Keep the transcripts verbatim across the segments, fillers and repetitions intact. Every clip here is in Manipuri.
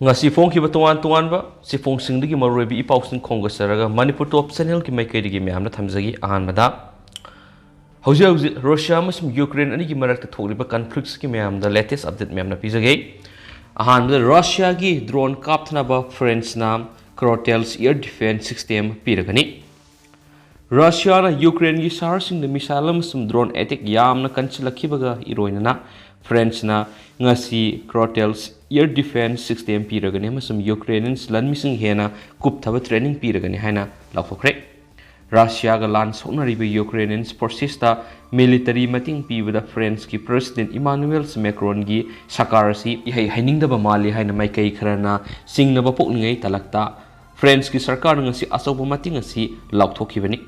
ꯉꯁꯤ ꯐꯣꯡꯈꯤꯕ ꯇꯣꯉꯥꯟ ꯇꯣꯉꯥꯟꯕ ꯆꯦꯐꯣꯡꯁꯤꯡꯗꯒꯤ ꯃꯔꯨꯑꯣꯏꯕ ꯏ ꯄꯥꯎꯁꯤꯡ ꯈꯣꯝꯒꯠꯆꯔꯒ ꯃꯅꯤꯄꯨꯔ ꯇꯣꯞ ꯆꯦꯅꯦꯜꯒꯤ ꯃꯥꯏꯀꯩꯗꯒꯤ ꯃꯌꯥꯝꯅ ꯊꯝꯖꯒꯦ꯫ ꯑꯍꯥꯟꯕꯗ, ꯍꯧꯖꯤꯛ ꯍꯧꯖꯤꯛ ꯔꯨꯁꯤꯌꯥ ꯑꯃꯁꯨꯡ ꯌꯨꯀ꯭ꯔꯦꯟ ꯑꯅꯤꯒꯤ ꯃꯔꯛꯇ ꯊꯣꯛꯂꯤꯕ ꯀꯟꯐ꯭ꯂꯤꯛꯁꯀꯤ ꯃꯌꯥꯝꯗ ꯂꯦꯇꯦꯁ ꯑꯞꯗꯦꯠ ꯃꯌꯥꯝꯅ ꯄꯤꯖꯒꯦ꯫ ꯑꯍꯥꯟꯕꯗ, ꯔꯨꯁꯤꯌꯥꯒꯤ ꯗ꯭ꯔꯣꯟ ꯀꯥꯞꯊꯅꯕ ꯐ꯭ꯔꯦꯟꯁꯅ ꯀ꯭ꯔꯣꯇꯦꯜꯁ ꯏꯌꯔ ꯗꯤꯐꯦꯟꯁ ꯁꯤꯁꯇꯦꯝ ꯄꯤꯔꯒꯅꯤ꯫ ꯔꯨꯁꯤꯌꯥꯅ ꯌꯨꯀ꯭ꯔꯦꯟꯒꯤ ꯁꯍꯔꯁꯤꯡꯗ ꯃꯤꯁꯥꯏꯜ ꯑꯃꯁꯨꯡ ꯗ꯭ꯔꯣꯟ ꯑꯦꯇꯦꯛ ꯌꯥꯝꯅ ꯀꯟꯁꯤꯜꯂꯛꯈꯤꯕꯒ ꯏꯔꯣꯏꯅꯅ ꯐ꯭ꯔꯦꯟꯁꯅ ꯉꯁꯤ ꯀ꯭ꯔꯣꯇꯦꯜꯁ ꯏꯌꯔ ꯗꯤꯐꯦꯟꯁ ꯁꯤꯁꯇꯦꯝ ꯄꯤꯔꯒꯅꯤ ꯑꯃꯁꯨꯡ ꯌꯨꯀ꯭ꯔꯦꯅꯤꯌꯟꯁ ꯂꯥꯟꯃꯤꯁꯤꯡ ꯍꯦꯟꯅ ꯀꯨꯞꯊꯕ ꯇ꯭ꯔꯦꯅꯤꯡ ꯄꯤꯔꯒꯅꯤ ꯍꯥꯏꯅ ꯂꯥꯎꯊꯣꯛꯈ꯭ꯔꯦ꯫ ꯔꯨꯁꯤꯌꯥꯒ ꯂꯥꯟ ꯁꯣꯛꯅꯔꯤꯕ ꯌꯨꯀ꯭ꯔꯦꯅꯤꯌꯟꯁ ꯐꯣꯔꯁꯦꯁꯇ ꯃꯤꯂꯤꯇꯔꯤ ꯃꯇꯦꯡ ꯄꯤꯕꯗ ꯐ꯭ꯔꯦꯟꯁꯀꯤ ꯄ꯭ꯔꯦꯁꯤꯗꯦꯟꯠ ꯏꯃꯥꯅꯨꯑꯦꯜ ꯃꯦꯀ꯭ꯔꯣꯟꯒꯤ ꯁꯔꯀꯥꯔ ꯑꯁꯤ ꯏꯍꯩ ꯍꯩꯅꯤꯡꯗꯕ ꯃꯥꯜꯂꯤ ꯍꯥꯏꯅ ꯃꯥꯏꯀꯩ ꯈꯔꯅ ꯆꯤꯡꯅꯕ ꯄꯣꯛꯂꯤꯉꯩ ꯇꯥꯂꯛꯇ ꯐ꯭ꯔꯦꯟꯁꯀꯤ ꯁꯔꯀꯥꯔꯅ ꯉꯁꯤ ꯑꯆꯧꯕ ꯃꯇꯦꯡ ꯑꯁꯤ ꯂꯥꯎꯊꯣꯛꯈꯤꯕꯅꯤ꯫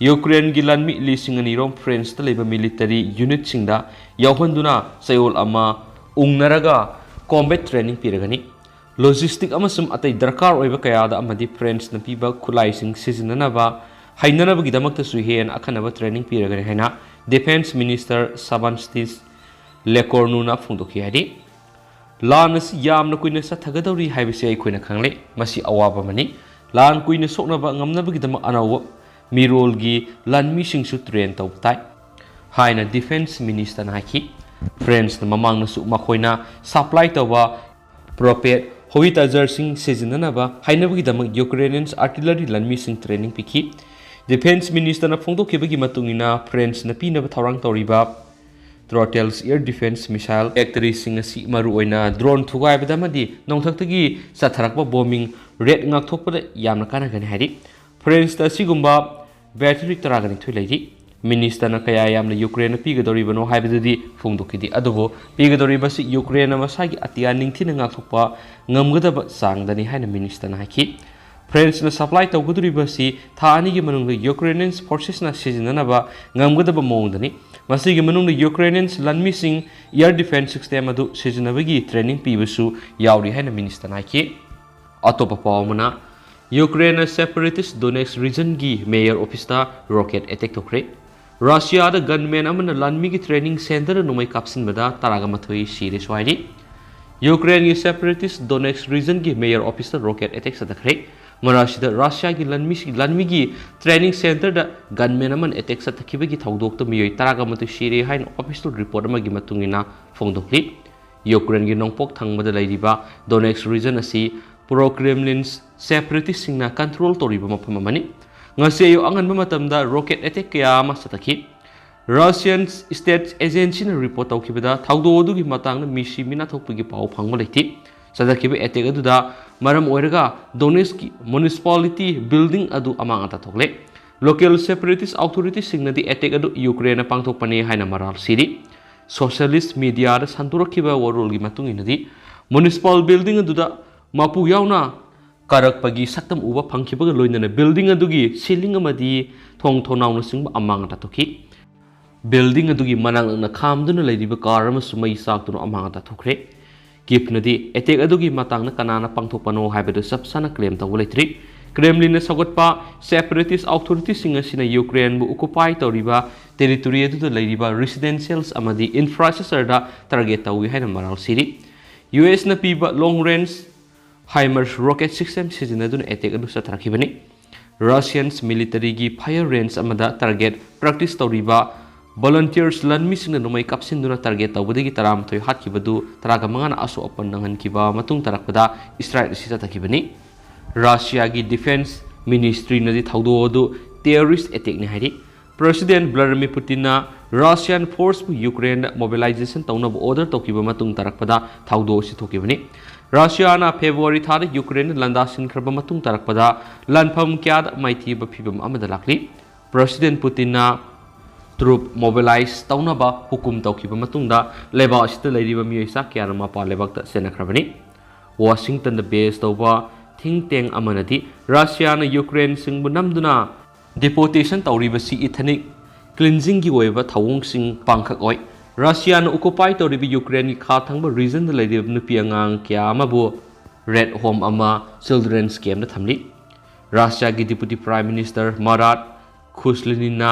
ꯌꯨꯀ꯭ꯔꯦꯟꯒꯤ ꯂꯥꯟꯃꯤ ꯂꯤꯁꯤꯡ ꯑꯅꯤ ꯔꯣꯝ ꯐ꯭ꯔꯦꯟꯁꯇ ꯂꯩꯕ ꯃꯤꯂꯤꯇꯔꯤ ꯌꯨꯅꯤꯠꯁꯤꯡꯗ ꯌꯥꯎꯍꯟꯗꯨꯅ ꯆꯌꯣꯜ ꯑꯃ ꯎꯪꯅꯔꯒ ꯀꯣꯝꯕꯦꯠ ꯇ꯭ꯔꯦꯅꯤꯡ ꯄꯤꯔꯒꯅꯤ꯫ ꯂꯣꯖꯤꯁꯇꯤꯛ ꯑꯃꯁꯨꯡ ꯑꯇꯩ ꯗꯔꯀꯥꯔ ꯑꯣꯏꯕ ꯀꯌꯥꯗ ꯑꯃꯗꯤ ꯐ꯭ꯔꯦꯟꯁꯅ ꯄꯤꯕ ꯈꯨꯠꯂꯥꯏꯁꯤꯡ ꯁꯤꯖꯤꯟꯅꯅꯕ ꯍꯩꯅꯅꯕꯒꯤꯗꯃꯛꯇꯁꯨ ꯍꯦꯟꯅ ꯑꯈꯟꯅꯕ ꯇ꯭ꯔꯦꯅꯤꯡ ꯄꯤꯔꯒꯅꯤ ꯍꯥꯏꯅ ꯗꯤꯐꯦꯟꯁ ꯃꯤꯅꯤꯁꯇꯔ ꯁꯕꯥꯟꯁꯇꯤꯁ ꯂꯦꯀꯣꯔꯅꯨꯅ ꯐꯣꯡꯗꯣꯛꯈꯤ ꯍꯥꯏꯔꯤ꯫ ꯂꯥꯟ ꯑꯁꯤ ꯌꯥꯝꯅ ꯀꯨꯏꯅ ꯆꯠꯊꯒꯗꯧꯔꯤ ꯍꯥꯏꯕꯁꯤ ꯑꯩꯈꯣꯏꯅ ꯈꯪꯂꯦ꯫ ꯃꯁꯤ ꯑꯋꯥꯕ ꯑꯃꯅꯤ꯫ ꯂꯥꯟ ꯀꯨꯏꯅ ꯁꯣꯛꯅꯕ ꯉꯝꯅꯕꯒꯤꯗꯃꯛ ꯑꯅꯧꯕ ꯃꯤꯔꯣꯜꯒꯤ ꯂꯥꯟꯃꯤꯁꯤꯡꯁꯨ ꯇ꯭ꯔꯦꯟ ꯇꯧꯕ ꯇꯥꯏ ꯍꯥꯏꯅ ꯗꯤꯐꯦꯟꯁ ꯃꯤꯅꯤꯁꯇꯔꯅ ꯍꯥꯏꯈꯤ꯫ ꯐ꯭ꯔꯦꯟꯁꯅ ꯃꯃꯥꯡꯗꯁꯨ ꯃꯈꯣꯏꯅ ꯁꯄ꯭ꯂꯥꯏ ꯇꯧꯕ ꯄ꯭ꯔꯣꯄꯦꯠ ꯍꯣꯋꯤꯇꯥꯏꯖꯔꯁꯤꯡ ꯁꯤꯖꯤꯟꯅꯅꯕ ꯍꯥꯏꯅꯕꯒꯤꯗꯃꯛ ꯌꯨꯀ꯭ꯔꯦꯅꯤꯌꯟꯁ ꯑꯥꯔꯇꯤꯂꯔꯤ ꯂꯥꯟꯃꯤꯁꯤꯡ ꯇ꯭ꯔꯦꯅꯤꯡ ꯄꯤꯈꯤ꯫ ꯗꯤꯐꯦꯟꯁ ꯃꯤꯅꯤꯁꯇꯔꯅ ꯐꯣꯡꯗꯣꯛꯈꯤꯕꯒꯤ ꯃꯇꯨꯡ ꯏꯟꯅ ꯐ꯭ꯔꯦꯟꯁꯅ ꯄꯤꯅꯕ ꯊꯧꯔꯥꯡ ꯇꯧꯔꯤꯕ ꯇ꯭ꯔꯣꯇꯦꯜꯁ ꯏꯌꯔ ꯗꯤꯐꯦꯟꯁ ꯃꯤꯁꯥꯏꯜ ꯐꯦꯛꯇꯔꯤꯁꯤꯡ ꯑꯁꯤ ꯃꯔꯨꯑꯣꯏꯅ ꯗ꯭ꯔꯣꯟ ꯊꯨꯒꯥꯏꯕꯗ ꯑꯃꯗꯤ ꯅꯣꯡꯊꯛꯇꯒꯤ ꯆꯠꯊꯔꯛꯄ ꯕꯣꯝꯕꯤꯡ ꯔꯦꯠ ꯉꯥꯛꯊꯣꯛꯄꯗ ꯌꯥꯝꯅ ꯀꯥꯟꯅꯒꯅꯤ ꯍꯥꯏꯔꯤ꯫ ꯐ꯭ꯔꯦꯟꯁꯇ ꯑꯁꯤꯒꯨꯝꯕ ꯕꯦꯇꯔꯤ ꯇꯔꯥꯒ ꯅꯤꯊꯣꯏ ꯂꯩꯔꯤ꯫ ꯃꯤꯅꯤꯁꯇꯔꯅ ꯀꯌꯥ ꯌꯥꯝꯅ ꯌꯨꯀ꯭ꯔꯦꯟꯅ ꯄꯤꯒꯗꯧꯔꯤꯕꯅꯣ ꯍꯥꯏꯕꯗꯨꯗꯤ ꯐꯣꯡꯗꯣꯛꯈꯤꯗꯦ, ꯑꯗꯨꯕꯨ ꯄꯤꯒꯗꯧꯔꯤꯕꯁꯤ ꯌꯨꯀ꯭ꯔꯦꯟꯅ ꯃꯁꯥꯒꯤ ꯑꯇꯤꯌꯥ ꯅꯤꯡꯊꯤꯅ ꯉꯥꯛꯊꯣꯛꯄ ꯉꯝꯒꯗꯕ ꯆꯥꯡꯗꯅꯤ ꯍꯥꯏꯅ ꯃꯤꯅꯤꯁꯇꯔꯅ ꯍꯥꯏꯈꯤ꯫ ꯐ꯭ꯔꯦꯟꯁꯅ ꯁꯄ꯭ꯂꯥꯏ ꯇꯧꯒꯗꯧꯔꯤꯕꯁꯤ ꯊꯥ ꯑꯅꯤꯒꯤ ꯃꯅꯨꯡꯗ ꯌꯨꯀ꯭ꯔꯦꯅꯤꯌꯟꯁ ꯐꯣꯔꯁꯦꯁꯅ ꯁꯤꯖꯤꯟꯅꯅꯕ ꯉꯝꯒꯗꯕ ꯃꯑꯣꯡꯗꯅꯤ꯫ ꯃꯁꯤꯒꯤ ꯃꯅꯨꯡꯗ ꯌꯨꯀ꯭ꯔꯦꯅꯤꯌꯟꯁ ꯂꯥꯟꯃꯤꯁꯤꯡ ꯏꯌꯔ ꯗꯤꯐꯦꯟꯁ ꯁꯤꯁꯇꯦꯝ ꯑꯗꯨ ꯁꯤꯖꯤꯟꯅꯕꯒꯤ ꯇ꯭ꯔꯦꯅꯤꯡ ꯄꯤꯕꯁꯨ ꯌꯥꯎꯔꯤ ꯍꯥꯏꯅ ꯃꯤꯅꯤꯁꯇꯔꯅ ꯍꯥꯏꯈꯤ꯫ ꯑꯇꯣꯞꯄ ꯄꯥꯎ ꯑꯃꯅ, ꯌꯨꯀ꯭ꯔꯦꯟꯅ ꯁꯦꯄꯔꯦꯇꯤꯁ ꯗꯣꯅꯦꯠꯁ ꯔꯤꯖꯟꯒꯤ ꯃꯦꯌꯔ ꯑꯣꯐꯤꯁꯇ ꯔꯣꯀꯦꯠ ꯑꯦꯇꯦꯛ ꯇꯧꯈ꯭ꯔꯦ꯫ ꯔꯁꯤꯌꯥꯗ ꯒꯟꯃꯦꯟ ꯑꯃꯅ ꯂꯥꯟꯃꯤꯒꯤ ꯇ꯭ꯔꯦꯅꯤꯡ ꯁꯦꯟꯇꯔꯗ ꯅꯣꯡꯃꯩ ꯀꯥꯞꯁꯤꯟꯕꯗ ꯇꯔꯥꯒ ꯃꯥꯊꯣꯏ ꯁꯤꯔꯦꯁꯨ ꯍꯥꯏꯔꯤ꯫ ꯌꯨꯀ꯭ꯔꯦꯟꯒꯤ separatist Donetsk regionꯒꯤ mayor officeꯇ rocket attack ꯆꯠꯊꯈ꯭ꯔꯦ꯫ ꯃꯔꯛꯁꯤꯗ ꯔꯁꯤꯌꯥꯒꯤ ꯂꯥꯟꯃꯤꯁꯤ-, ꯂꯥꯟꯃꯤꯒꯤ training centreꯗ gunman ꯑꯃꯅ attack ꯆꯠꯊꯈꯤꯕꯒꯤ ꯊꯧꯗꯣꯛꯇ ꯃꯤꯑꯣꯏ ꯇꯔꯥꯒ ꯃꯥꯊꯣꯏ ꯁꯤꯔꯦ ꯍꯥꯏꯅ official report ꯑꯃꯒꯤ ꯃꯇꯨꯡ ꯏꯟꯅ ꯐꯣꯡꯗꯣꯛꯂꯤ꯫ ꯌꯨꯀ꯭ꯔꯦꯟꯒꯤ ꯅꯣꯡꯄꯣꯛ ꯊꯪꯕꯗ ꯂꯩꯔꯤꯕ Donetsk region ꯑꯁꯤ pro-Kremlin separatistꯁꯤꯡꯅ control ꯇꯧꯔꯤꯕ ꯃꯐꯝ ꯑꯃꯅꯤ꯫ ꯉꯁꯤ ꯑꯌꯨꯛ ꯑꯉꯟꯕ ꯃꯇꯝꯗ rocket attack ꯀꯌꯥ ꯑꯃ ꯆꯠꯊꯈꯤ꯫ Russian state agencyꯅ report ꯇꯧꯈꯤꯕꯗ, ꯊꯧꯗꯣꯛ ꯑꯗꯨꯒꯤ ꯃꯇꯥꯡꯗ ꯃꯤꯁꯤ ꯃꯤꯅꯥ ꯊꯣꯛꯄꯒꯤ ꯄꯥꯎ ꯐꯪꯕ ꯂꯩꯇꯦ꯫ ꯆꯠꯊꯈꯤꯕ attack ꯑꯗꯨꯗ ꯃꯔꯝ ꯑꯣꯏꯔꯒ Donetskꯀꯤ municipality building ꯑꯗꯨ ꯑꯃꯥꯡ ꯑꯇꯥ ꯊꯣꯛꯂꯦ꯫ Local separatist authorityꯁꯤꯡꯅꯗꯤ attack ꯑꯗꯨ ꯌꯨꯀ꯭ꯔꯦꯟꯅ ꯄꯥꯡꯊꯣꯛꯄꯅꯤ ꯍꯥꯏꯅ ꯃꯔꯥꯜ ꯁꯤꯔꯤ꯫ Socialist mediaꯗ ꯁꯟꯗꯣꯔꯛꯈꯤꯕ ꯋꯥꯔꯣꯜꯒꯤ ꯃꯇꯨꯡ ꯏꯟꯅꯗꯤ, municipal building ꯑꯗꯨꯗ ꯃꯄꯨ ꯌꯥꯎꯅ ꯀꯥꯔꯛꯄꯒꯤ ꯁꯛꯇꯝ ꯎꯕ ꯐꯪꯈꯤꯕꯒ ꯂꯣꯏꯅꯅ building ꯑꯗꯨꯒꯤ ceiling ꯑꯃꯗꯤ ꯊꯣꯡ ꯊꯣꯡꯅꯥꯎꯅꯆꯤꯡꯕ ꯑꯃꯥꯡ ꯑꯇꯥ ꯊꯣꯛꯈꯤ꯫ Building ꯑꯗꯨꯒꯤ ꯃꯅꯥꯛ ꯅꯛꯅ ꯈꯥꯝꯗꯨꯅ ꯂꯩꯔꯤꯕ car ꯑꯃꯁꯨ ꯃꯩ ꯆꯥꯛꯇꯨꯅ ꯑꯃꯥꯡ ꯑꯇꯥ ꯊꯣꯛꯈ꯭ꯔꯦ꯫ Kyivꯅꯗꯤ attack ꯑꯗꯨꯒꯤ ꯃꯇꯥꯡꯗ ꯀꯅꯥꯅ ꯄꯥꯡꯊꯣꯛꯄꯅꯣ ꯍꯥꯏꯕꯗꯨ ꯆꯞ ꯆꯥꯅ claim ꯇꯧꯕ ꯂꯩꯇ꯭ꯔꯤ꯫ Kremlinꯅ ꯁꯧꯒꯠꯄ separatist authorityꯁꯤꯡ ꯑꯁꯤꯅ ꯌꯨꯀ꯭ꯔꯦꯟꯕꯨ occupy ꯇꯧꯔꯤꯕ territory ꯑꯗꯨꯗ ꯂꯩꯔꯤꯕ residentials ꯑꯃꯗꯤ infrastructureꯗ target ꯇꯧꯏ ꯍꯥꯏꯅ ꯃꯔꯥꯜ ꯁꯤꯔꯤ꯫ USꯅ ꯄꯤꯕ long range HIMARS rocket system ꯁꯤꯖꯤꯟꯅꯗꯨꯅ attack ꯑꯗꯨ ꯆꯠꯊꯔꯛꯈꯤꯕꯅꯤ꯫ Russian militaryꯒꯤ fire range ꯑꯃꯗ target practice ꯇꯧꯔꯤꯕ volunteers ꯂꯥꯟꯃꯤꯁꯤꯡꯅ ꯅꯣꯡꯃꯩ ꯀꯥꯞꯁꯤꯟꯗꯨꯅ target ꯇꯧꯕꯗꯒꯤ ꯇꯔꯥꯃꯥꯊꯣꯏ ꯍꯥꯠꯈꯤꯕꯗꯨ ꯇꯔꯥꯒ ꯃꯉꯥꯅ ꯑꯁꯣꯛ ꯑꯄꯟ ꯅꯪꯍꯟꯈꯤꯕ ꯃꯇꯨꯡ ꯇꯥꯔꯛꯄꯗ strike ꯑꯁꯤ ꯆꯠꯊꯈꯤꯕꯅꯤ꯫ Russiaꯒꯤ defense ministryꯅꯗꯤ ꯊꯧꯗꯣꯛ ꯑꯗꯨ terrorist attackꯅꯤ ꯍꯥꯏꯔꯤ꯫ President Vladimir Putinꯅ Russian forceꯕꯨ ꯌꯨꯀ꯭ꯔꯦꯟꯗ mobilization ꯇꯧꯅꯕ order ꯇꯧꯈꯤꯕ ꯃꯇꯨꯡ ꯇꯥꯔꯛꯄꯗ ꯊꯧꯗꯣꯛ ꯑꯁꯤ ꯊꯣꯛꯈꯤꯕꯅꯤ꯫ Russiaꯅ February ꯊꯥꯗ ꯌꯨꯀ꯭ꯔꯦꯟꯗ ꯂꯥꯟꯗꯥꯁꯤꯟꯈ꯭ꯔꯕ ꯃꯇꯨꯡ ꯇꯥꯔꯛꯄꯗ ꯂꯥꯟꯐꯝ ꯀꯌꯥꯗ ꯃꯥꯏꯊꯤꯕ ꯐꯤꯚꯝ ꯑꯃꯗ ꯂꯥꯛꯂꯤ꯫ President Putinꯅ troop mobilize ꯇꯧꯅꯕ ꯍꯨꯀꯨꯝ ꯇꯧꯈꯤꯕ ꯃꯇꯨꯡꯗ ꯂꯩꯕꯥꯛ ꯑꯁꯤꯗ ꯂꯩꯔꯤꯕ ꯃꯤꯑꯣꯏ ꯆꯥ ꯀꯌꯥꯅ ꯃꯄꯥꯟ ꯂꯩꯕꯥꯛꯇ ꯆꯦꯟꯅꯈ꯭ꯔꯕꯅꯤ꯫ Washingtonꯗ base ꯇꯧꯕ think tank ꯑꯃꯅꯗꯤ Russiaꯅ ꯌꯨꯀ꯭ꯔꯦꯟꯁꯤꯡꯕꯨ ꯅꯝꯗꯨꯅ deportation ꯇꯧꯔꯤꯕꯁꯤ ethnic cleansingꯒꯤ ꯑꯣꯏꯕ ꯊꯧꯑꯣꯡꯁꯤꯡ ꯄꯥꯡꯈꯛ ꯑꯣꯏ꯫ Russiaꯅ occupy ꯇꯧꯔꯤꯕ ꯌꯨꯀ꯭ꯔꯦꯟꯒꯤ ꯈꯥ ꯊꯪꯕ regionꯗ ꯂꯩꯔꯤꯕ ꯅꯨꯄꯤ ꯑꯉꯥꯡ ꯀꯌꯥ ꯑꯃꯕꯨ red home ꯑꯃ children's campꯇ ꯊꯝꯂꯤ꯫ Russiaꯒꯤ Deputy Prime Minister Marat Khushlinin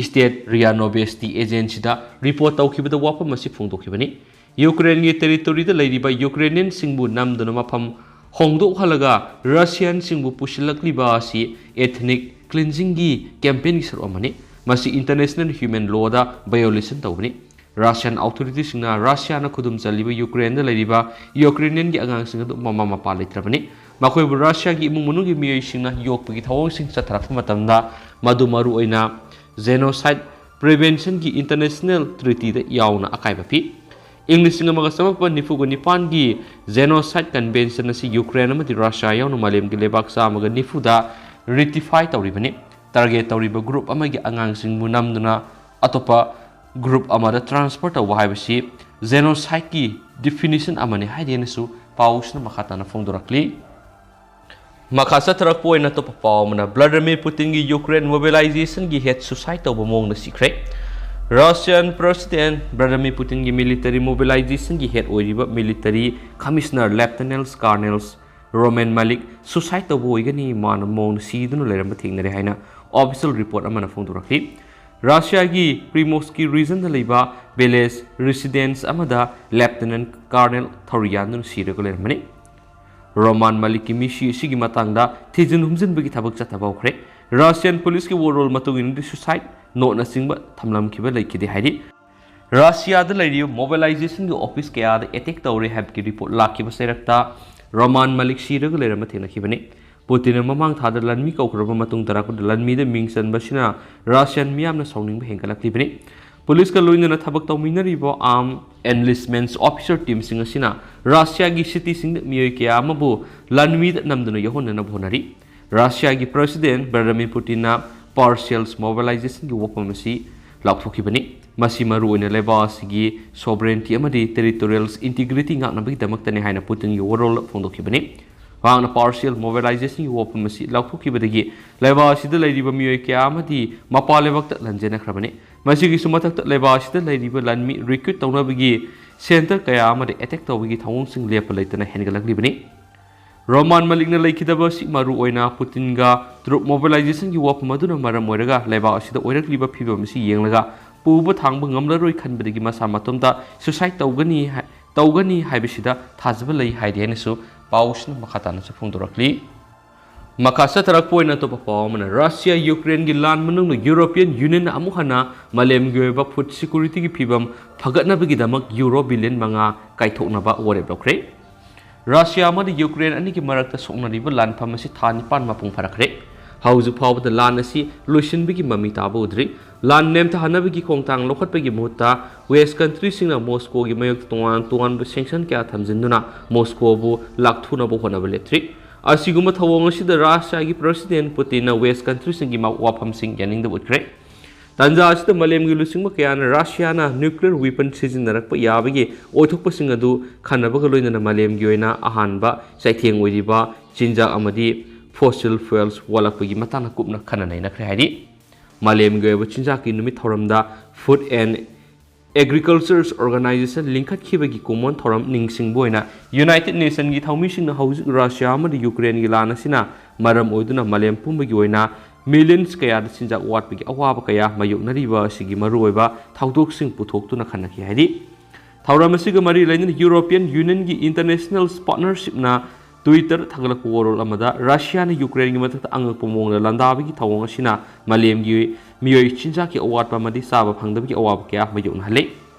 state ria Novosti agencyꯗ report ꯇꯧꯈꯤꯕꯗ ꯋꯥꯐꯝ ꯑꯁꯤ ꯐꯣꯡꯗꯣꯛꯈꯤꯕꯅꯤ꯫ ꯌꯨꯀ꯭ꯔꯦꯟꯒꯤ territoryꯗ ꯂꯩꯔꯤꯕ Ukrainianꯁꯤꯡꯕꯨ ꯅꯝꯗꯨꯅ ꯃꯐꯝ ꯍꯣꯡꯗꯣꯛꯍꯜꯂꯒ Russianꯁꯤꯡꯕꯨ ꯄꯨꯁꯤꯜꯂꯛꯂꯤꯕ ꯑꯁꯤ ethnic cleansingꯒꯤ campaignꯒꯤ ꯁꯔꯨꯛ ꯑꯃꯅꯤ꯫ ꯃꯁꯤ international human lawꯗ violation ꯇꯧꯕꯅꯤ꯫ Russian authorityꯁꯤꯡꯅ Russiaꯅ ꯈꯨꯗꯨꯝ ꯆꯜꯂꯤꯕ Ukraineꯗ ꯂꯩꯔꯤꯕ Ukrainianꯒꯤ ꯑꯉꯥꯡꯁꯤꯡ ꯑꯗꯨ ꯃꯃꯥ ꯃꯄꯥ ꯂꯩꯇ꯭ꯔꯕꯅꯤ꯫ ꯃꯈꯣꯏꯕꯨ Russiaꯒꯤ ꯏꯃꯨꯡ ꯃꯅꯨꯡꯒꯤ ꯃꯤꯑꯣꯏꯁꯤꯡꯅ ꯌꯣꯛꯄꯒꯤ ꯊꯧꯑꯣꯡꯁꯤꯡ ꯆꯠꯊꯔꯛꯄ ꯃꯇꯝꯗ ꯃꯗꯨ ꯃꯔꯨꯑꯣꯏꯅ genocide preventionꯒꯤ international treatyꯗ ꯌꯥꯎꯅ ꯑꯀꯥꯏꯕ ꯄꯤ꯫ ꯏꯪ ꯂꯤꯁꯤꯡ ꯑꯃꯒ ꯆꯥꯃꯥꯄꯟ ꯅꯤꯐꯨꯒ ꯅꯤꯄꯥꯟꯒꯤ Genocide Convention ꯑꯁꯤ Ukraine ꯑꯃꯗꯤ Russia ꯌꯥꯎꯅ ꯃꯥꯂꯦꯝꯒꯤ ꯂꯩꯕꯥꯛ ꯆꯥꯝꯃꯒ ꯅꯤꯐꯨꯗ ratify ꯇꯧꯔꯤꯕꯅꯤ꯫ Target ꯇꯧꯔꯤꯕ group ꯑꯃꯒꯤ ꯑꯉꯥꯡꯁꯤꯡꯕꯨ ꯅꯝꯗꯨꯅ ꯑꯇꯣꯞꯄ group ꯑꯃꯗ transfer ꯇꯧꯕ ꯍꯥꯏꯕꯁꯤ genocidekꯤ definition ꯑꯃꯅꯤ ꯍꯥꯏꯗꯦꯅꯁꯨ ꯄꯥꯎꯁꯤꯅ ꯃꯈꯥ ꯇꯥꯅ ꯐꯣꯡꯗꯣꯔꯛꯂꯤ꯫ ꯃꯈꯥ ꯆꯠꯊꯔꯛꯄ ꯑꯣꯏꯅ ꯑꯇꯣꯞꯄ ꯄꯥꯎ ꯑꯃꯅ, Vladimir Putinꯒꯤ Ukraine mobilizationꯒꯤ head suicide ꯇꯧꯕ ꯃꯑꯣꯡꯗ ꯁꯤꯈ꯭ꯔꯦ꯫ Russian President Vladimir Putinꯒꯤ military mobilizationꯒꯤ head ꯑꯣꯏꯔꯤꯕ military commissioner Lieutenant Colonel Roman Malik suicide ꯇꯧꯕ ꯑꯣꯏꯒꯅꯤ, ꯃꯥꯅ ꯃꯑꯣꯡꯗ ꯁꯤꯗꯨꯅ ꯂꯩꯔꯝꯕ ꯊꯦꯡꯅꯔꯦ ꯍꯥꯏꯅ official report ꯑꯃꯅ ꯐꯣꯡꯗꯣꯔꯛꯂꯤ꯫ Russiaꯒꯤ Primorsky regionꯗ ꯂꯩꯕ village residence ꯑꯃꯗ Lieutenant Colonel ꯊꯧꯔꯤ ꯌꯥꯟꯗꯨꯅ ꯁꯤꯔꯒ ꯂꯩꯔꯝꯕꯅꯤ꯫ Roman Malikꯀꯤ ꯃꯤꯁꯤ ꯑꯁꯤꯒꯤ ꯃꯇꯥꯡꯗ ꯊꯤꯖꯤꯟ ꯍꯨꯝꯖꯤꯟꯕꯒꯤ ꯊꯕꯛ ꯆꯠꯊꯕ ꯍꯧꯈ꯭ꯔꯦ꯫ Russian policeꯀꯤ ꯋꯥꯔꯣꯜ ꯃꯇꯨꯡ ꯏꯟꯅꯗꯤ suicide noteꯅꯆꯤꯡꯕ ꯊꯝꯂꯝꯈꯤꯕ ꯂꯩꯈꯤꯗꯦ ꯍꯥꯏꯔꯤ꯫ Russiaꯗ ꯂꯩꯔꯤꯕ mobilizationꯒꯤ office ꯀꯌꯥꯗ attack ꯇꯧꯔꯦ ꯍꯥꯏꯕꯒꯤ report ꯂꯥꯛꯈꯤꯕ ꯆꯩꯔꯛꯇ Roman Malik ꯁꯤꯔꯒ ꯂꯩꯔꯝꯕ ꯊꯦꯡꯅꯈꯤꯕꯅꯤ꯫ Putinꯅ ꯃꯃꯥꯡ ꯊꯥꯗ ꯂꯥꯟꯃꯤ ꯀꯧꯈ꯭ꯔꯕ ꯃꯇꯨꯡ ꯇꯔꯥ ꯀꯨꯟꯗ ꯂꯥꯟꯃꯤꯗ ꯃꯤꯡ ꯆꯟꯕꯁꯤꯅ Russian ꯃꯤꯌꯥꯝꯅ ꯁꯥꯎꯅꯤꯡꯕ ꯍꯦꯟꯒꯠꯂꯛꯂꯤꯕꯅꯤ꯫ Policeꯀ ꯂꯣꯏꯅꯅ ꯊꯕꯛ ꯇꯧꯃꯤꯟꯅꯔꯤꯕ armed enlistment officer teamꯁꯤꯡ ꯑꯁꯤꯅ Russiaꯒꯤ cityꯁꯤꯡꯗ ꯃꯤꯑꯣꯏ ꯀꯌꯥ ꯑꯃꯕꯨ ꯂꯥꯟꯃꯤꯗ ꯅꯝꯗꯨꯅ ꯌꯧꯍꯟꯅꯅꯕ ꯍꯣꯠꯅꯔꯤ꯫ Russiaꯒꯤ President Vladimir Putinꯅ partial mobilizationꯒꯤ ꯋꯥꯐꯝ ꯑꯁꯤ ꯂꯥꯎꯊꯣꯛꯈꯤꯕꯅꯤ꯫ ꯃꯁꯤ ꯃꯔꯨꯑꯣꯏꯅ ꯂꯩꯕꯥꯛ ꯑꯁꯤꯒꯤ sovereignty ꯑꯃꯗꯤ territorial integrity ꯉꯥꯛꯅꯕꯒꯤꯗꯃꯛꯇꯅꯤ ꯍꯥꯏꯅ Putinꯒꯤ ꯋꯥꯔꯣꯜ ꯐꯣꯡꯗꯣꯛꯈꯤꯕꯅꯤ꯫ ꯃꯍꯥꯛꯅ partial mobilizationꯒꯤ ꯋꯥꯐꯝ ꯑꯁꯤ ꯂꯥꯎꯊꯣꯛꯈꯤꯕꯗꯒꯤ ꯂꯩꯕꯥꯛ ꯑꯁꯤꯗ ꯂꯩꯔꯤꯕ ꯃꯤꯑꯣꯏ ꯀꯌꯥ ꯑꯃꯗꯤ ꯃꯄꯥꯟ ꯂꯩꯕꯥꯛꯇ ꯂꯥꯟꯖꯦꯟꯅꯈ꯭ꯔꯕꯅꯤ꯫ ꯃꯁꯤꯒꯤꯁꯨ ꯃꯊꯛꯇ ꯂꯩꯕꯥꯛ ꯑꯁꯤꯗ ꯂꯩꯔꯤꯕ ꯂꯥꯟꯃꯤ recruit ꯇꯧꯅꯕꯒꯤ center ꯀꯌꯥ ꯑꯃꯗ attack ꯇꯧꯕꯒꯤ ꯊꯧꯑꯣꯡꯁꯤꯡ ꯂꯦꯞꯄ ꯂꯩꯇꯅ ꯍꯦꯟꯒꯠꯂꯛꯂꯤꯕꯅꯤ꯫ Roman Malikꯅ ꯂꯩꯈꯤꯗꯕ ꯑꯁꯤ ꯃꯔꯨꯑꯣꯏꯅ Putinꯒ troop mobilizationꯒꯤ ꯋꯥꯐꯝ ꯑꯗꯨꯅ ꯃꯔꯝ ꯑꯣꯏꯔꯒ ꯂꯩꯕꯥꯛ ꯑꯁꯤꯗ ꯑꯣꯏꯔꯛꯂꯤꯕ ꯐꯤꯕꯝ ꯑꯁꯤ ꯌꯦꯡꯂꯒ ꯄꯨꯕ ꯊꯥꯡꯕ ꯉꯝꯂꯔꯣꯏ ꯈꯟꯕꯗꯒꯤ ꯃꯁꯥ ꯃꯇꯣꯝꯇ suicide ꯇꯧꯒꯅꯤ ꯍꯥꯏ-, ꯇꯧꯒꯅꯤ ꯍꯥꯏꯕꯁꯤꯗ ꯊꯥꯖꯕ ꯂꯩ ꯍꯥꯏꯔꯤ ꯍꯥꯏꯅꯁꯨ ꯄꯥꯎꯁꯤꯅ ꯃꯈꯥ ꯇꯥꯅꯁꯨ ꯐꯣꯡꯗꯣꯔꯛꯂꯤ꯫ ꯃꯈꯥ ꯆꯠꯊꯔꯛꯄ ꯑꯣꯏꯅ ꯑꯇꯣꯞꯄ ꯄꯥꯎ ꯑꯃꯅ, ꯔꯁꯤꯌꯥ ꯌꯨꯀ꯭ꯔꯦꯟꯒꯤ ꯂꯥꯟ ꯃꯅꯨꯡꯗ European Union ꯑꯃꯨꯛ ꯍꯟꯅ ꯃꯥꯂꯦꯝꯒꯤ ꯑꯣꯏꯕ food security ꯒꯤ ꯐꯤꯕꯝ ꯐꯒꯠꯅꯕꯒꯤꯗꯃꯛ ꯌꯨꯔꯣ ꯕꯤꯂꯤꯌꯟ ꯃꯉꯥ ꯀꯥꯏꯊꯣꯛꯅꯕ ꯋꯥꯔꯦꯞ ꯂꯧꯈ꯭ꯔꯦ꯫ ꯔꯁꯤꯌꯥ ꯑꯃꯗꯤ ꯌꯨꯀ꯭ꯔꯦꯟ ꯑꯅꯤꯒꯤ ꯃꯔꯛꯇ ꯁꯣꯛꯅꯔꯤꯕ ꯂꯥꯟꯐꯝ ꯑꯁꯤ ꯊꯥ ꯅꯤꯄꯥꯟ ꯃꯄꯨꯡ ꯐꯥꯔꯛꯈ꯭ꯔꯦ꯫ ꯍꯧꯖꯤꯛ ꯐꯥꯎꯕꯗ ꯂꯥꯟ ꯑꯁꯤ ꯂꯣꯏꯁꯤꯟꯕꯒꯤ ꯃꯃꯤ ꯇꯥꯕ ꯎꯗ꯭ꯔꯤ꯫ ꯂꯥꯟ ꯅꯦꯝꯊꯍꯟꯅꯕꯒꯤ ꯈꯣꯡꯊꯥꯡ ꯂꯧꯈꯠꯄꯒꯤ ꯃꯍꯨꯠꯇ West country ꯁꯤꯡꯅ ꯃꯣꯁꯀꯣꯒꯤ ꯃꯥꯌꯣꯛꯇ ꯇꯣꯉꯥꯟ ꯇꯣꯉꯥꯟꯕ sanction ꯀꯌꯥ ꯊꯝꯖꯤꯟꯗꯨꯅ ꯃꯣꯁꯀꯣꯕꯨ ꯂꯥꯛꯊꯨꯅꯕ ꯍꯣꯠꯅꯕ ꯂꯦꯞꯇ꯭ꯔꯤ꯫ ꯑꯁꯤꯒꯨꯝꯕ ꯊꯧꯑꯣꯡ ꯑꯁꯤꯗ ꯔꯁꯤꯌꯥꯒꯤ President ꯄꯨꯇꯤꯟꯅ West country ꯁꯤꯡꯒꯤ ꯃꯥ-, ꯋꯥꯐꯝꯁꯤꯡ ꯌꯥꯅꯤꯡꯗꯕ ꯎꯠꯈ꯭ꯔꯦ꯫ ꯇꯥꯟꯖꯥ ꯑꯁꯤꯗ ꯃꯥꯂꯦꯝꯒꯤ ꯂꯨꯆꯤꯡꯕ ꯀꯌꯥꯅ ꯔꯁꯤꯌꯥꯅ nuclear weapon ꯁꯤꯖꯤꯟꯅꯔꯛꯄ ꯌꯥꯕꯒꯤ ꯑꯣꯏꯊꯣꯛꯄꯁꯤꯡ ꯑꯗꯨ ꯈꯟꯅꯕꯒ ꯂꯣꯏꯅꯅ ꯃꯥꯂꯦꯝꯒꯤ ꯑꯣꯏꯅ ꯑꯍꯥꯟꯕ ꯆꯩꯊꯦꯡ ꯑꯣꯏꯔꯤꯕ ꯆꯤꯟꯖꯥꯛ ꯑꯃꯗꯤ fossil fuels ꯋꯥꯠꯂꯛꯄꯒꯤ ꯃꯇꯥꯡꯗ ꯀꯨꯞꯅ ꯈꯟꯅ ꯅꯩꯅꯈ꯭ꯔꯦ ꯍꯥꯏꯔꯤ꯫ ꯃꯥꯂꯦꯝꯒꯤ ꯑꯣꯏꯕ ꯆꯤꯟꯖꯥꯛꯀꯤ ꯅꯨꯃꯤꯠ ꯊꯧꯔꯝꯗ Food and Agriculture Organization ꯂꯤꯡꯈꯠꯈꯤꯕꯒꯤ ꯀꯨꯝꯑꯣꯟ ꯊꯧꯔꯝ ꯅꯤꯡꯁꯤꯡꯕ ꯑꯣꯏꯅ United Nation ꯒꯤ ꯊꯧꯃꯤꯁꯤꯡꯅ ꯍꯧꯖꯤꯛ ꯔꯁꯤꯌꯥ ꯑꯃꯗꯤ ꯌꯨꯀ꯭ꯔꯦꯟꯒꯤ ꯂꯥꯟ ꯑꯁꯤꯅ ꯃꯔꯝ ꯑꯣꯏꯗꯨꯅ ꯃꯥꯂꯦꯝ ꯄꯨꯝꯕꯒꯤ ꯑꯣꯏꯅ millions ꯀꯌꯥꯗ ꯆꯤꯟꯖꯥꯛ ꯋꯥꯠꯄꯒꯤ ꯑꯋꯥꯕ ꯀꯌꯥ ꯃꯥꯌꯣꯛꯅꯔꯤꯕ ꯑꯁꯤꯒꯤ ꯃꯔꯨꯑꯣꯏꯕ ꯊꯧꯗꯣꯛꯁꯤꯡ ꯄꯨꯊꯣꯛꯇꯨꯅ ꯈꯟꯅꯈꯤ ꯍꯥꯏꯔꯤ꯫ ꯊꯧꯔꯝ ꯑꯁꯤꯒ ꯃꯔꯤ ꯂꯩꯅꯅ European Union ꯒꯤ international partnership ꯅ Twitter ꯊꯥꯒꯠꯂꯛꯄ ꯋꯥꯔꯣꯜ ꯑꯃꯗ, ꯔꯁꯤꯌꯥꯅ ꯌꯨꯀ꯭ꯔꯦꯟꯒꯤ ꯃꯊꯛꯇ ꯑꯉꯛꯄ ꯃꯑꯣꯡꯗ ꯂꯥꯟꯗꯥꯕꯒꯤ ꯊꯧꯑꯣꯡ ꯑꯁꯤꯅ ꯃꯥꯂꯦꯝꯒꯤ ꯃꯤꯑꯣꯏ ꯆꯤꯟꯖꯥꯛꯀꯤ ꯑꯋꯥꯠꯄ ꯑꯃꯗꯤ ꯆꯥꯕ ꯐꯪꯗꯕꯒꯤ ꯑꯋꯥꯕ ꯀꯌꯥ ꯃꯥꯌꯣꯛꯅꯍꯜꯂꯤ꯫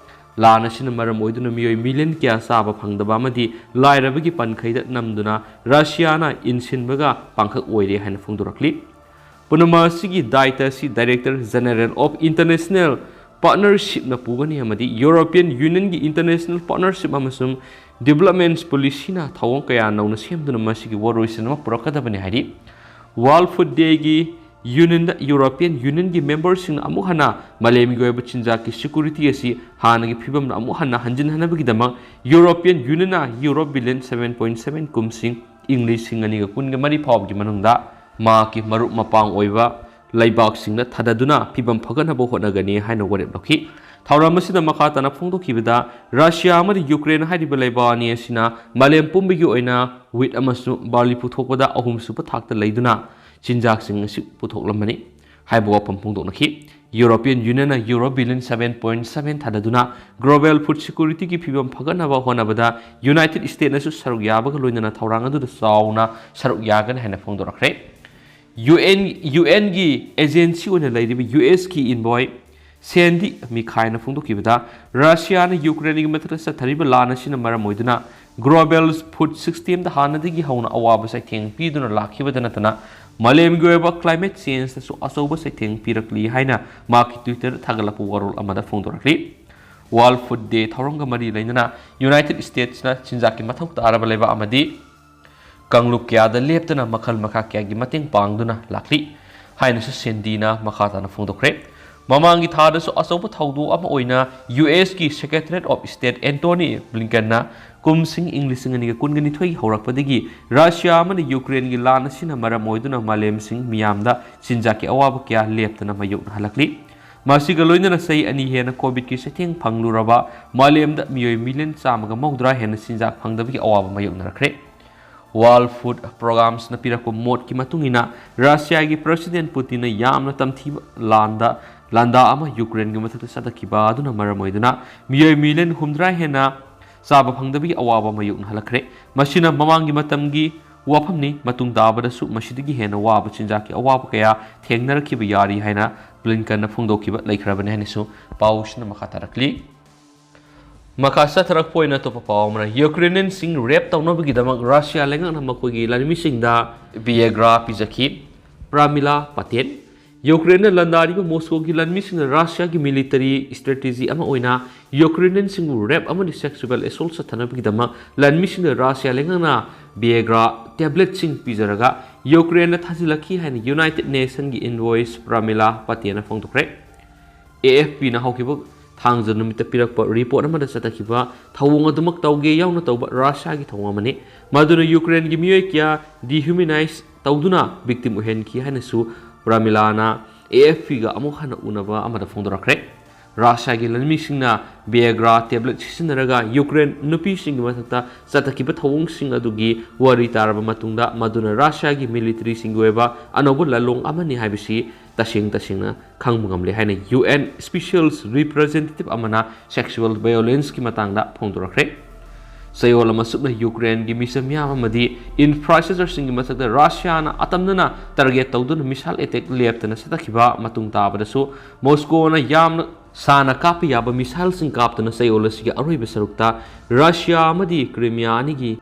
ꯂꯥꯟ ꯑꯁꯤꯅ ꯃꯔꯝ ꯑꯣꯏꯗꯨꯅ ꯃꯤꯑꯣꯏ million ꯀꯌꯥ ꯆꯥꯕ ꯐꯪꯗꯕ ꯑꯃꯗꯤ ꯂꯥꯏꯔꯕꯒꯤ ꯄꯟꯈꯩꯗ ꯅꯝꯗꯨꯅ ꯔꯁꯤꯌꯥꯅ ꯏꯟꯁꯤꯟꯕꯒ ꯄꯥꯡꯈꯛ ꯑꯣꯏꯔꯦ ꯍꯥꯏꯅ ꯐꯣꯡꯗꯣꯔꯛꯂꯤ꯫ ꯄꯨꯝꯅꯃꯛ ꯑꯁꯤꯒꯤ ꯗꯥꯏꯇ ꯑꯁꯤ Director General of International Partnership ꯅ ꯄꯨꯒꯅꯤ ꯑꯃꯗꯤ European Union ꯒꯤ international partnership ꯑꯃꯁꯨꯡ development policy ꯅ ꯊꯧꯑꯣꯡ ꯀꯌꯥ ꯅꯧꯅ ꯁꯦꯝꯗꯨꯅ ꯃꯁꯤꯒꯤ ꯋꯥꯔꯣꯏꯁꯤꯟ ꯑꯃ ꯄꯨꯔꯛꯀꯗꯕꯅꯤ ꯍꯥꯏꯔꯤ꯫ World Food Day ꯒꯤ Union ꯗ European Union ꯒꯤ member ꯁꯤꯡꯅ ꯑꯃꯨꯛ ꯍꯟꯅ ꯃꯥꯂꯦꯝꯒꯤ ꯑꯣꯏꯕ ꯆꯤꯟꯖꯥꯛꯀꯤ security ꯑꯁꯤ ꯍꯥꯟꯅꯒꯤ ꯐꯤꯕꯝꯗ ꯑꯃꯨꯛ ꯍꯟꯅ ꯍꯟꯖꯤꯟꯍꯟꯅꯕꯒꯤꯗꯃꯛ European Union ꯅ euro billion seven point seven ꯀꯨꯝꯁꯤꯡ ꯏꯪ ꯂꯤꯁꯤꯡ ꯑꯅꯤꯒ ꯀꯨꯟꯒ ꯃꯔꯤ ꯐꯥꯎꯕꯒꯤ ꯃꯅꯨꯡꯗ ꯃꯍꯥꯛꯀꯤ ꯃꯔꯨꯞ ꯃꯄꯥꯡ ꯑꯣꯏꯕ ꯂꯩꯕꯥꯛꯁꯤꯡꯗ ꯊꯥꯗꯗꯨꯅ ꯐꯤꯕꯝ ꯐꯒꯠꯅꯕ ꯍꯣꯠꯅꯒꯅꯤ ꯍꯥꯏꯅ ꯋꯥꯔꯦꯞ ꯂꯧꯈꯤ꯫ ꯊꯧꯔꯝ ꯑꯁꯤꯗ ꯃꯈꯥ ꯇꯥꯅ ꯐꯣꯡꯗꯣꯛꯈꯤꯕꯗ, ꯔꯁꯤꯌꯥ ꯑꯃꯗꯤ ꯌꯨꯀ꯭ꯔꯦꯟ ꯍꯥꯏꯔꯤꯕ ꯂꯩꯕꯥꯛ ꯑꯅꯤ ꯑꯁꯤꯅ ꯃꯥꯂꯦꯝ ꯄꯨꯝꯕꯒꯤ ꯑꯣꯏꯅ wheat ꯑꯃꯁꯨꯡ barley ꯄꯨꯊꯣꯛꯄꯗ ꯑꯍꯨꯝꯁꯨꯕ ꯊꯥꯛꯇ ꯂꯩꯗꯨꯅ ꯆꯤꯟꯖꯥꯛꯁꯤꯡ ꯑꯁꯤ ꯄꯨꯊꯣꯛꯂꯝꯕꯅꯤ꯫ ꯍꯥꯏꯕ ꯋꯥꯐꯝ ꯐꯣꯡꯗꯣꯛꯅꯈꯤ꯫ European Unionꯅ Euro billion seven point seven ꯊꯥꯗꯗꯨꯅ global food securityꯒꯤ ꯐꯤꯕꯝ ꯐꯒꯠꯅꯕ ꯍꯣꯠꯅꯕꯗ United Statesꯅꯁꯨ ꯁꯔꯨꯛ ꯌꯥꯕꯒ ꯂꯣꯏꯅꯅ ꯊꯧꯔꯥꯡ ꯑꯗꯨꯗ ꯆꯥꯎꯅ ꯁꯔꯨꯛ ꯌꯥꯒꯅꯤ ꯍꯥꯏꯅ ꯐꯣꯡꯗꯣꯔꯛꯈ꯭ꯔꯦ꯫ UN UNꯒꯤ agency ꯑꯣꯏꯅ ꯂꯩꯔꯤꯕ USꯀꯤ envoy ꯁꯦꯟꯗꯤ ꯃꯤꯈꯥꯏꯅ ꯐꯣꯡꯗꯣꯛꯈꯤꯕꯗ, ꯔꯁꯤꯌꯥꯅ ꯌꯨꯀ꯭ꯔꯦꯟꯒꯤ ꯃꯊꯛꯇ ꯆꯠꯊꯔꯤꯕ ꯂꯥꯟ ꯑꯁꯤꯅ ꯃꯔꯝ ꯑꯣꯏꯗꯨꯅ global food systemꯗ ꯍꯥꯟꯅꯗꯒꯤ ꯍꯧꯅ ꯑꯋꯥꯕ ꯆꯩꯊꯦꯡ ꯄꯤꯗꯨꯅ ꯂꯥꯛꯈꯤꯕꯗ ꯅꯠꯇꯅ, ꯃꯥꯂꯦꯝꯒꯤ ꯑꯣꯏꯕ climate changeꯇꯁꯨ ꯑꯆꯧꯕ ꯆꯩꯊꯦꯡ ꯄꯤꯔꯛꯂꯤ ꯍꯥꯏꯅ ꯃꯍꯥꯛꯀꯤ Twitterꯗ ꯊꯥꯒꯠꯂꯛꯄ ꯋꯥꯔꯣꯜ ꯑꯃꯗ ꯐꯣꯡꯗꯣꯔꯛꯂꯤ꯫ World Food Day ꯊꯧꯔꯝꯒ ꯃꯔꯤ ꯂꯩꯅꯅ United Statesꯅ ꯆꯤꯟꯖꯥꯛꯀꯤ ꯃꯊꯧ ꯇꯥꯔꯕ ꯂꯩꯕꯥꯛ ꯑꯃꯗꯤ ꯀꯥꯡꯂꯨꯞ ꯀꯌꯥꯗ ꯂꯦꯞꯇꯅ ꯃꯈꯜ ꯃꯈꯥ ꯀꯌꯥꯒꯤ ꯃꯇꯦꯡ ꯄꯥꯡꯗꯨꯅ ꯂꯥꯛꯂꯤ ꯍꯥꯏꯅꯁꯨ ꯁꯦꯟꯗꯤꯅ ꯃꯈꯥ ꯇꯥꯅ ꯐꯣꯡꯗꯣꯛꯈ꯭ꯔꯦ꯫ ꯃꯃꯥꯡꯒꯤ ꯊꯥꯗꯁꯨ ꯑꯆꯧꯕ ꯊꯧꯗꯣꯛ ꯑꯃ ꯑꯣꯏꯅ USꯀꯤ Secretary of State Antony Blinkenꯅ ꯀꯨꯝꯁꯤꯡ ꯏꯪ ꯂꯤꯁꯤꯡ ꯑꯅꯤꯒ ꯀꯨꯟꯒ ꯅꯤꯊꯣꯏ ꯍꯧꯔꯛꯄꯗꯒꯤ ꯔꯁꯤꯌꯥ ꯑꯃꯗꯤ ꯌꯨꯀ꯭ꯔꯦꯟꯒꯤ ꯂꯥꯟ ꯑꯁꯤꯅ ꯃꯔꯝ ꯑꯣꯏꯗꯨꯅ ꯃꯥꯂꯦꯝꯁꯤꯡ ꯃꯤꯌꯥꯝꯗ ꯆꯤꯟꯖꯥꯛꯀꯤ ꯑꯋꯥꯕ ꯀꯌꯥ ꯂꯦꯞꯇꯅ ꯃꯥꯌꯣꯛꯅꯍꯜꯂꯛꯂꯤ꯫ ꯃꯁꯤꯒ ꯂꯣꯏꯅꯅ ꯆꯍꯤ ꯑꯅꯤ ꯍꯦꯟꯅ COVIDꯀꯤ ꯆꯩꯊꯦꯡ ꯐꯪꯂꯨꯔꯕ ꯃꯥꯂꯦꯝꯗ ꯃꯤꯑꯣꯏ million ꯆꯥꯝꯃꯒ ꯃꯧꯗ꯭ꯔꯥ ꯍꯦꯟꯅ ꯆꯤꯟꯖꯥꯛ ꯐꯪꯗꯕꯒꯤ ꯑꯋꯥꯕ ꯃꯥꯌꯣꯛꯅꯔꯛꯈ꯭ꯔꯦ꯫ World Food Programmeꯅ ꯄꯤꯔꯛꯄ ꯃꯣꯠꯀꯤ ꯃꯇꯨꯡ ꯏꯟꯅ, ꯔꯁꯤꯌꯥꯒꯤ President Putinꯅ ꯌꯥꯝꯅ ꯇꯝꯊꯤꯕ ꯂꯥꯟꯗ, ꯂꯥꯟꯗꯥ ꯑꯃ ꯌꯨꯀ꯭ꯔꯦꯟꯒꯤ ꯃꯊꯛꯇ ꯆꯠꯊꯈꯤꯕ ꯑꯗꯨꯅ ꯃꯔꯝ ꯑꯣꯏꯗꯨꯅ ꯃꯤꯑꯣꯏ million ꯍꯨꯝꯗ꯭ꯔꯥ ꯍꯦꯟꯅ ꯆꯥꯕ ꯐꯪꯗꯕꯒꯤ ꯑꯋꯥꯕ ꯃꯥꯌꯣꯛꯅꯍꯜꯂꯛꯈ꯭ꯔꯦ꯫ ꯃꯁꯤꯅ ꯃꯃꯥꯡꯒꯤ ꯃꯇꯝꯒꯤ ꯋꯥꯐꯝꯅꯤ꯫ ꯃꯇꯨꯡ ꯇꯥꯕꯗꯁꯨ ꯃꯁꯤꯗꯒꯤ ꯍꯦꯟꯅ ꯋꯥꯕ ꯆꯤꯟꯖꯥꯛꯀꯤ ꯑꯋꯥꯕ ꯀꯌꯥ ꯊꯦꯡꯅꯔꯛꯈꯤꯕ ꯌꯥꯔꯤ ꯍꯥꯏꯅ Blinkenꯅ ꯐꯣꯡꯗꯣꯛꯈꯤꯕ ꯂꯩꯈ꯭ꯔꯕꯅꯤ ꯍꯥꯏꯅꯁꯨ ꯄꯥꯎꯁꯤꯅ ꯃꯈꯥ ꯇꯥꯔꯛꯂꯤ꯫ ꯃꯈꯥ ꯆꯠꯊꯔꯛꯄ ꯑꯣꯏꯅ ꯑꯇꯣꯞꯄ ꯄꯥꯎ ꯑꯃꯅ, Ukrainianꯁꯤꯡ rape ꯇꯧꯅꯕꯒꯤꯗꯃꯛ ꯔꯁꯤꯌꯥ ꯂꯩꯉꯥꯛꯅ ꯃꯈꯣꯏꯒꯤ ꯂꯥꯟꯃꯤꯁꯤꯡꯗ Viagra ꯄꯤꯖꯈꯤ꯫ ꯄ꯭ꯔꯃꯤꯂꯥ ꯄꯇꯦꯜ꯫ ꯌꯨꯀ꯭ꯔꯦꯟꯅ ꯂꯥꯟꯗꯥꯔꯤꯕ ꯃꯣꯁꯀꯣꯒꯤ ꯂꯥꯟꯃꯤꯁꯤꯡꯅ ꯔꯁꯤꯌꯥꯒꯤ military strategy ꯑꯃ ꯑꯣꯏꯅ Ukrainianꯁꯤꯡꯕꯨ rape ꯑꯃꯗꯤ sexual assault ꯆꯠꯊꯅꯕꯒꯤꯗꯃꯛ ꯂꯥꯟꯃꯤꯁꯤꯡꯗ ꯔꯁꯤꯌꯥ ꯂꯩꯉꯥꯛꯅ Viagra tabletꯁꯤꯡ ꯄꯤꯖꯔꯒ ꯌꯨꯀ꯭ꯔꯦꯟꯗ ꯊꯥꯖꯤꯜꯂꯛꯈꯤ ꯍꯥꯏꯅ United Nationꯒꯤ envoy ꯄ꯭ꯔꯃꯤꯂꯥ ꯄꯇꯦꯜꯅ ꯐꯣꯡꯗꯣꯛꯈ꯭ꯔꯦ꯫ AFPꯅ ꯍꯧꯈꯤꯕ ꯊꯥꯡꯖ ꯅꯨꯃꯤꯠꯇ ꯄꯤꯔꯛꯄ report ꯑꯃꯗ ꯆꯠꯊꯈꯤꯕ ꯊꯧꯑꯣꯡ ꯑꯗꯨꯃꯛ ꯇꯧꯒꯦ ꯌꯥꯎꯅ ꯇꯧꯕ ꯔꯁꯤꯌꯥꯒꯤ ꯊꯧꯑꯣꯡ ꯑꯃꯅꯤ꯫ ꯃꯗꯨꯅ ꯌꯨꯀ꯭ꯔꯦꯟꯒꯤ ꯃꯤꯑꯣꯏ ꯀꯌꯥ dehumanize ꯇꯧꯗꯨꯅ victim ꯑꯣꯏꯍꯟꯈꯤ ꯍꯥꯏꯅꯁꯨ ꯄ꯭ꯔꯃꯤꯂꯥꯅ AFPꯒ ꯑꯃꯨꯛ ꯍꯟꯅ ꯎꯅꯕ ꯑꯃꯗ ꯐꯣꯡꯗꯣꯔꯛꯈ꯭ꯔꯦ꯫ ꯔꯁꯤꯌꯥꯒꯤ ꯂꯥꯟꯃꯤꯁꯤꯡꯅ Viagra tablet ꯁꯤꯖꯤꯟꯅꯔꯒ ꯌꯨꯀ꯭ꯔꯦꯟ ꯅꯨꯄꯤꯁꯤꯡꯒꯤ ꯃꯊꯛꯇ ꯆꯠꯊꯈꯤꯕ ꯊꯧꯑꯣꯡꯁꯤꯡ ꯑꯗꯨꯒꯤ ꯋꯥꯔꯤ ꯇꯥꯔꯕ ꯃꯇꯨꯡꯗ, ꯃꯗꯨꯅ ꯔꯁꯤꯌꯥꯒꯤ militaryꯁꯤꯡꯒꯤ ꯑꯣꯏꯕ ꯑꯅꯧꯕ ꯂꯥꯜꯂꯣꯡ ꯑꯃꯅꯤ ꯍꯥꯏꯕꯁꯤ ꯇꯁꯦꯡ ꯇꯁꯦꯡꯅ ꯈꯪꯕ ꯉꯝꯂꯦ ꯍꯥꯏꯅ UN Special Representative ꯑꯃꯅ sexual violence ꯀꯤ ꯃꯇꯥꯡꯗ ꯐꯣꯡꯗꯣꯔꯛꯈ꯭ꯔꯦ꯫ ꯆꯌꯣꯜ ꯑꯃ ꯆꯨꯞꯅ ꯌꯨꯀ꯭ꯔꯦꯟꯒꯤ ꯃꯤꯆꯝ ꯃꯤꯌꯥꯝ ꯑꯃꯗꯤ infrastructure ꯁꯤꯡꯒꯤ ꯃꯊꯛꯇ ꯔꯁꯤꯌꯥꯅ ꯑꯇꯝꯅꯅ target ꯇꯧꯗꯨꯅ missile attack ꯂꯦꯞꯇꯅ ꯆꯠꯊꯈꯤꯕ ꯃꯇꯨꯡ ꯇꯥꯕꯗꯁꯨ ꯃꯣꯁꯀꯣꯅ ꯌꯥꯝꯅ ꯁꯥꯡꯅ ꯀꯥꯞꯄ ꯌꯥꯕ missile ꯁꯤꯡ ꯀꯥꯞꯇꯨꯅ ꯆꯌꯣꯜ ꯑꯁꯤꯒꯤ ꯑꯔꯣꯏꯕ ꯁꯔꯨꯛꯇ ꯔꯁꯤꯌꯥ ꯑꯃꯗꯤ ꯀ꯭ꯔꯤꯃꯤꯌꯥ ꯑꯅꯤꯒꯤ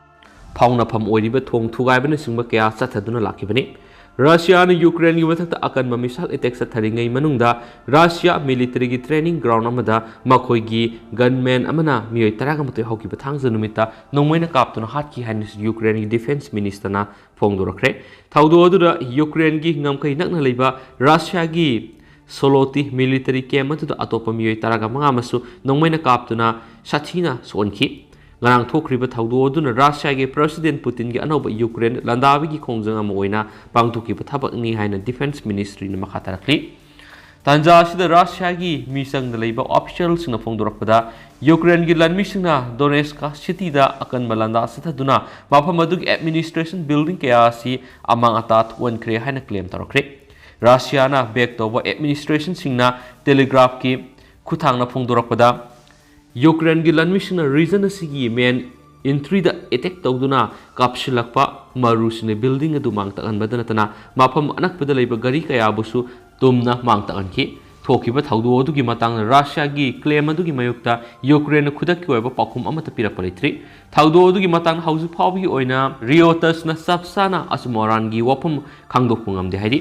ꯐꯥꯎꯅꯐꯝ ꯑꯣꯏꯔꯤꯕ ꯊꯣꯡ ꯊꯨꯒꯥꯏꯕꯅꯆꯤꯡꯕ ꯀꯌꯥ ꯆꯠꯊꯗꯨꯅ ꯂꯥꯛꯈꯤꯕꯅꯤ꯫ ꯔꯁꯤꯌꯥꯅ ꯌꯨꯀ꯭ꯔꯦꯟꯒꯤ ꯃꯊꯛꯇ ꯑꯀꯟꯕ missile attack ꯆꯠꯊꯔꯤꯉꯩ ꯃꯅꯨꯡꯗ ꯔꯁꯤꯌꯥ military ꯒꯤ training ground ꯑꯃꯗ ꯃꯈꯣꯏꯒꯤ gunman ꯑꯃꯅ ꯃꯤꯑꯣꯏ ꯇꯔꯥꯃꯥꯊꯣꯏ ꯍꯧꯈꯤꯕ ꯊꯥꯡꯖ ꯅꯨꯃꯤꯠꯇ ꯅꯣꯡꯃꯩꯅ ꯀꯥꯞꯇꯨꯅ ꯍꯥꯠꯈꯤ ꯍꯥꯏꯅꯁꯨ ꯌꯨꯀ꯭ꯔꯦꯟꯒꯤ defence minister ꯅ ꯐꯣꯡꯗꯣꯔꯛꯈ꯭ꯔꯦ꯫ ꯊꯧꯗꯣꯛ ꯑꯗꯨꯗ ꯌꯨꯀ꯭ꯔꯦꯟꯒꯤ ꯉꯝꯈꯩ ꯅꯛꯅ ꯂꯩꯕ ꯔꯁꯤꯌꯥꯒꯤ ꯁꯣꯂꯣꯇꯤ military camp ꯑꯗꯨꯗ ꯑꯇꯣꯞꯄ ꯃꯤꯑꯣꯏ ꯇꯔꯥꯃꯉꯥ ꯑꯃꯁꯨ ꯅꯣꯡꯃꯩꯅ ꯀꯥꯞꯇꯨꯅ ꯁꯥꯊꯤꯅ ꯁꯣꯛꯍꯟꯈꯤ꯫ ꯉꯔꯥꯡ ꯊꯣꯛꯈ꯭ꯔꯤꯕ ꯊꯧꯗꯣꯛ ꯑꯗꯨꯅ ꯔꯁꯤꯌꯥꯒꯤ President Putin ꯒꯤ ꯑꯅꯧꯕ ꯌꯨꯀ꯭ꯔꯦꯟ ꯂꯥꯟꯗꯥꯕꯒꯤ ꯈꯣꯡꯖꯪ ꯑꯃ ꯑꯣꯏꯅ ꯄꯥꯡꯊꯣꯛꯈꯤꯕ ꯊꯕꯛꯅꯤ ꯍꯥꯏꯅ defence ministry ꯅ ꯃꯈꯥ ꯇꯥꯔꯛꯂꯤ꯫ ꯇꯥꯟꯖꯥ ꯑꯁꯤꯗ ꯔꯁꯤꯌꯥꯒꯤ ꯃꯤꯆꯪꯗ ꯂꯩꯕ official ꯁꯤꯡꯅ ꯐꯣꯡꯗꯣꯔꯛꯄꯗ, ꯌꯨꯀ꯭ꯔꯦꯟꯒꯤ ꯂꯥꯟꯃꯤꯁꯤꯡꯅ Donetsk city ꯗ ꯑꯀꯟꯕ ꯂꯥꯟꯗꯥ ꯆꯠꯊꯗꯨꯅ ꯃꯐꯝ ꯑꯗꯨꯒꯤ administration building ꯀꯌꯥ ꯑꯁꯤ ꯑꯃꯥꯡ ꯑꯇꯥ ꯊꯣꯛꯍꯟꯈ꯭ꯔꯦ ꯍꯥꯏꯅ claim ꯇꯧꯔꯛꯈ꯭ꯔꯦ꯫ ꯔꯁꯤꯌꯥꯅ back ꯇꯧꯕ administration ꯁꯤꯡꯅ Telegraph ꯀꯤ ꯈꯨꯠꯊꯥꯡꯅ ꯐꯣꯡꯗꯣꯔꯛꯄꯗ, ꯌꯨꯀ꯭ꯔꯦꯟꯒꯤ ꯂꯥꯟꯃꯤꯁꯤꯡꯅ region ꯑꯁꯤꯒꯤ main entry ꯗ attack ꯇꯧꯗꯨꯅ ꯀꯥꯞꯁꯤꯜꯂꯛꯄ ꯃꯔꯨꯁꯤꯡꯅ building ꯑꯗꯨ ꯃꯥꯡ ꯇꯥꯛꯍꯟꯕꯗ ꯅꯠꯇꯅ ꯃꯐꯝ ꯑꯅꯛꯄꯗ ꯂꯩꯕ ꯒꯥꯔꯤ ꯀꯌꯥꯕꯨꯁꯨ ꯇꯨꯝꯅ ꯃꯥꯡ ꯇꯥꯛꯍꯟꯈꯤ꯫ ꯊꯣꯛꯈꯤꯕ ꯊꯧꯗꯣꯛ ꯑꯗꯨꯒꯤ ꯃꯇꯥꯡꯗ ꯔꯁꯤꯌꯥꯒꯤ claim ꯑꯗꯨꯒꯤ ꯃꯥꯌꯣꯛꯇ ꯌꯨꯀ꯭ꯔꯦꯟꯅ ꯈꯨꯗꯛꯀꯤ ꯑꯣꯏꯕ ꯄꯥꯎꯈꯨꯝ ꯑꯃꯠꯇ ꯄꯤꯔꯛꯄ ꯂꯩꯇ꯭ꯔꯤ꯫ ꯊꯧꯗꯣꯛ ꯑꯗꯨꯒꯤ ꯃꯇꯥꯡꯗ ꯍꯧꯖꯤꯛ ꯐꯥꯎꯕꯒꯤ ꯑꯣꯏꯅ Reuters ꯅ ꯆꯞ ꯆꯥꯅ ꯑꯆꯨꯝ ꯑꯔꯥꯟꯒꯤ ꯋꯥꯐꯝ ꯈꯪꯗꯣꯛꯄ ꯉꯝꯗꯦ ꯍꯥꯏꯔꯤ꯫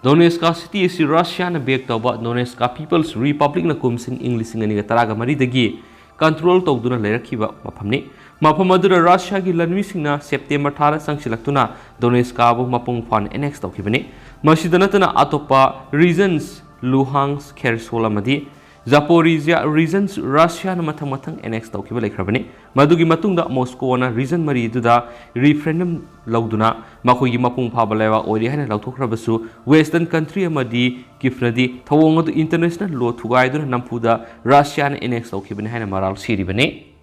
Donetsk city ꯑꯁꯤ ꯔꯁꯤꯌꯥꯅ back ꯇꯧꯕ Donetsk People's Republic ꯅ ꯀꯨꯝꯁꯤꯡ ꯏꯪ ꯂꯤꯁꯤꯡ ꯑꯅꯤꯒ ꯇꯔꯥꯒ ꯃꯔꯤꯗꯒꯤ control ꯇꯧꯗꯨꯅ ꯂꯩꯔꯛꯈꯤꯕ ꯃꯐꯝꯅꯤ꯫ ꯃꯐꯝ ꯑꯗꯨꯗ ꯔꯁꯤꯌꯥꯒꯤ ꯂꯥꯟꯃꯤꯁꯤꯡꯅ September ꯊꯥꯗ ꯆꯪꯁꯤꯜꯂꯛꯇꯨꯅ Donetsk ꯕꯨ ꯃꯄꯨꯡ ꯐꯥꯅ annex ꯇꯧꯈꯤꯕꯅꯤ꯫ ꯃꯁꯤꯗ ꯅꯠꯇꯅ ꯑꯇꯣꯞꯄ regions Luhansk, Kherson ꯑꯃꯗꯤ Zaporizhia regions ꯔꯁꯤꯌꯥꯅ ꯃꯊꯪ ꯃꯊꯪ annex ꯇꯧꯈꯤꯕ ꯂꯩꯈ꯭ꯔꯕꯅꯤ꯫ ꯃꯗꯨꯒꯤ ꯃꯇꯨꯡꯗ ꯃꯣꯁꯀꯣꯅ region ꯃꯔꯤ ꯑꯗꯨꯗ referendum ꯂꯧꯗꯨꯅ ꯃꯈꯣꯏꯒꯤ ꯃꯄꯨꯡ ꯐꯥꯕ ꯂꯩꯕꯥꯛ ꯑꯣꯏꯔꯦ ꯍꯥꯏꯅ ꯂꯥꯎꯊꯣꯛꯈ꯭ꯔꯕꯁꯨ, Western country ꯑꯃꯗꯤ Kyiv ꯅꯗꯤ ꯊꯧꯑꯣꯡ ꯑꯗꯨ international law ꯊꯨꯒꯥꯏꯗꯨꯅ ꯅꯝꯐꯨꯗ ꯔꯁꯤꯌꯥꯅ annex ꯇꯧꯈꯤꯕꯅꯤ ꯍꯥꯏꯅ ꯃꯔꯥꯜ ꯁꯤꯔꯤꯕꯅꯤ꯫